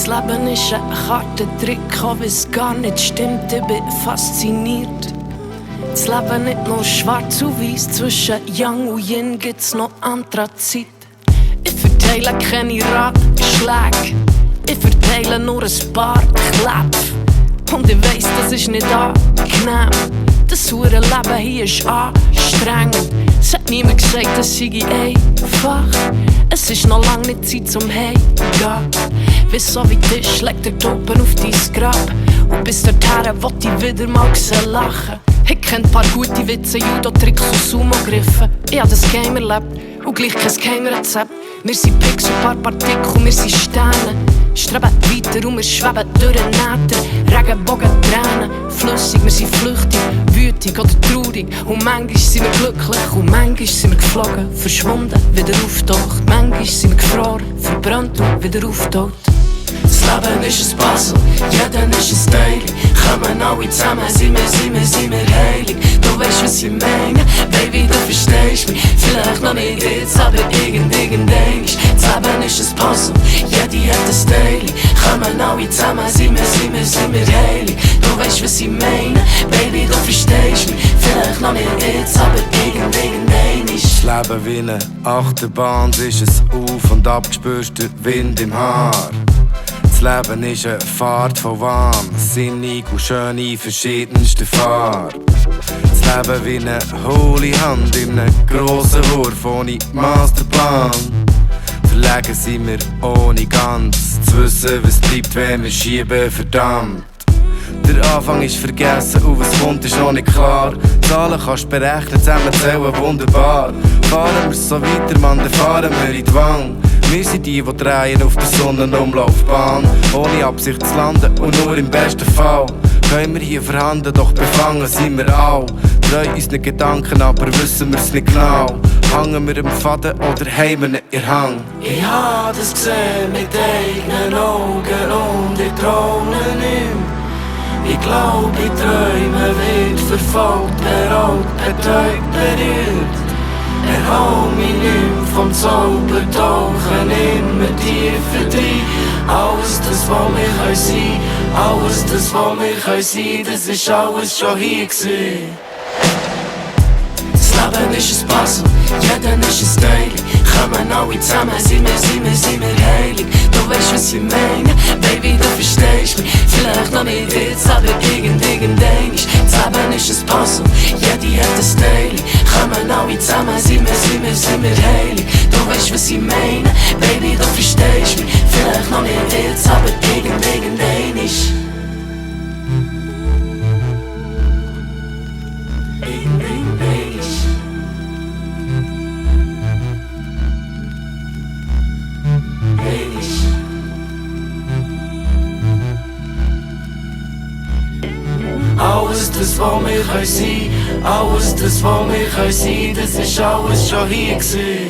Leben ist ein Kartentrick, auch wenn es gar nicht stimmt, ich bin fasziniert. Das Leben nicht nur schwarz und weiß, zwischen Yang und Yin gibt's noch Anthrazit. Ich verteile keine Ratschläge, ich verteile nur ein paar Kläpfe. Und ich weiss, das ist nicht angenehm, das hure Leben hier ist anstrengend. Es hat niemand gesagt, es sei einfach, es ist noch lang nicht Zeit zum Heimgehen. Wie so wie Tisch legt der Topen auf dein Grab. Und bis dorthin will ich wieder mal lachen. Ich kenn paar gute Witze, Judo-Tricks und Sumo-Griffen. Ich hab das Game erlebt und gleich kein Geheimrezept. Wir sind Pixel, paar Partikel, wir sind Sterne. Streben weiter und wir schweben durch den Nähten. Regenbogen, Tränen, flüssig, wir sind flüchtig, wütig oder traurig. Und manchmal sind wir glücklich und manchmal sind wir geflogen. Verschwunden, wieder auftaucht. Manchmal sind wir gefroren, verbrannt und wieder auftaucht. Das Leben ist ein Puzzle, jeder ist ein Teil. Kommen alle zusammen, sind wir heilig. Du weißt, was ich meine, Baby, du verstehst mich. Vielleicht noch nicht jetzt, aber irgendwann. Das Leben ist ein Puzzle, jeder hat ein Teil. Kommen alle zusammen, sind wir heilig. Du weißt, was ich meine, Baby, du verstehst mich. Vielleicht noch nicht jetzt, aber irgendwann. Das Leben wie eine Achterbahn, ist es auf und ab, spürst den Wind im Haar. Das Leben ist eine Fahrt von warm, sinnig und schön in verschiedensten Farben. Das Leben wie eine hohle Hand in einem grossen Wurf ohne Masterplan. Verlegen sind wir ohne ganz zu wissen, was bleibt, wenn wir schieben, verdammt. Der Anfang ist vergessen und was kommt ist noch nicht klar. Zahlen kannst du berechnen, zusammenzählen wunderbar. Fahren wir so weiter, Mann, dann fahren wir in die Wand. Wir sind die drehen auf der Sonnenumlaufbahn. Ohne Absicht zu landen und nur im besten Fall. Können wir hier vorhanden, doch befangen sind wir all. Treu unseren Gedanken, aber wissen wir's nicht genau. Hangen wir am Faden oder haben wir nicht in Hang? Ich hab das gesehen mit eigenen Augen und ich träume nicht mehr. Ich glaub, ich träume, wird verfolgt, beraubt, betäubt, berührt. Erhol mich nicht vom Zaubertauchen, immer tiefer drin. Alles das, was wir sein können, alles das, was wir sein können, das ist alles schon hier gewesen. Das Leben ist ein Puzzle, jeder ist ein Teil. Kommen alle zusammen, sind wir heilig. Du weißt, was ich meine, Baby, du verstehst mich. Vielleicht noch nicht jetzt, aber irgendwann. Das Leben ist ein Puzzle, jeder hat ein Teil. Kommen alle zusammen, sind wir heilig. Du weißt, was ich meine, Baby, du verstehst mich. Vielleicht noch nicht jetzt, aber irgendwann. Alles das, was wir sein können, alles das, was wir sein können, das ist alles schon hier gewesen.